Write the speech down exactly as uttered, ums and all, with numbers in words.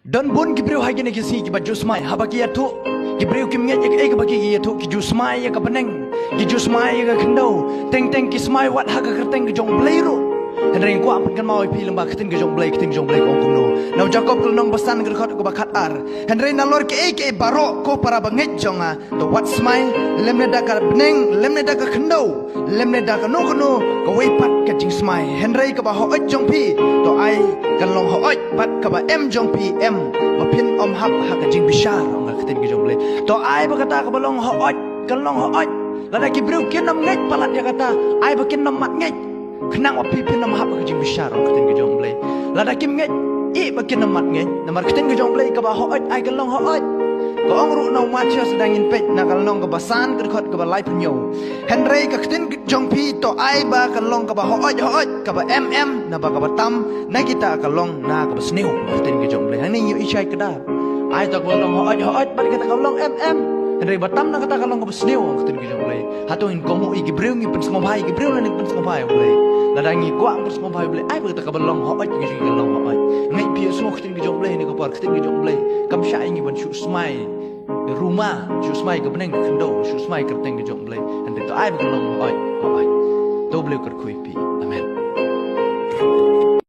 Don bun ki briew ha kine ki sngi kiba ju smai, haba ki ïathuh, ki briew kim ngeit ïa kaei kaba ki ïathuh, ki ju smai ïa ka bneng, ki ju smai ïa ka khyndew, teng teng ki smai wat ha ka kyrteng ka jong U Blei ruh. Hynrei nga kwah pynkynmaw ïa phi lyngba ka ktien ka jong U Blei, ka ktien ka jong U Blei ka ong kumno. Na u Jakob ka lynnong ba san ka dkhot kaba khatar. Hynrei nalor kaei kaei baroh ko para bangeit jong nga, to wat smai, lymne da ka bneng, lymne da ka khyndew, lymne da kano kano kawei pat ka jingsmai. Hynrei kaba hooid jong phi, to ai kan long hooid, bad kaba em jong phi em, ba phin ym hap ha ka jingbishar, ong ka ktien ka jong U Blei. To ai ba kata kaba long hooid kan long hooid. Lada ki briew kin ym ngeit palat ïa kata, ai ba kin ym mad ngeit, khnang ba phi phin ym hap ha ka jingbishar, ong ka ktien ka jong U Blei. Lada kim ngeit, ïeh ba kin ym mad ngeit. Namar ka ktien ka jong U Blei, kaba hooid ai kan long hooid. Ka ong ruh na u Mathaios, lada ngin peit na ka lynnong kaba san ka dkhot kaba laiphew hynñiew. Hynrei ka ktien ka jong phi to ai ba kan long kaba hooid hooid, kaba em em, naba kaba tam na kita ka long na kaba sniew, ka ktien ka jong U Blei. Hangne ngi ïohi shai kdar. Ai to kaba long hooid hooid, bad kita kaba long em em, hynrei ba tam na kata ka long kaba sniew, ka ktien ka jong U Blei. Hato ngin kohnguh ïa ki briew, ngin pynsngewbha ïa ki briew lane ngin pynsngewbha ïa U Blei? Lada ngi kwah pynsngewbha ïa U Blei, ai ba kata kaba long hooid ka jong ngi kan long hooid. Nga ngeit phi ïohsngew ka ktien ka jong U Blei ha kane ka por, ka ktien ka jong U Blei kam shah ïa ngi ban shu smai ruma, shu smai ka bneng ka khyndew, shu smai ka kyrteng ka jong U Blei. Hynrei to ai ba kan long hooid hooid. To U Blei u kyrkhu ïa phi. Amen.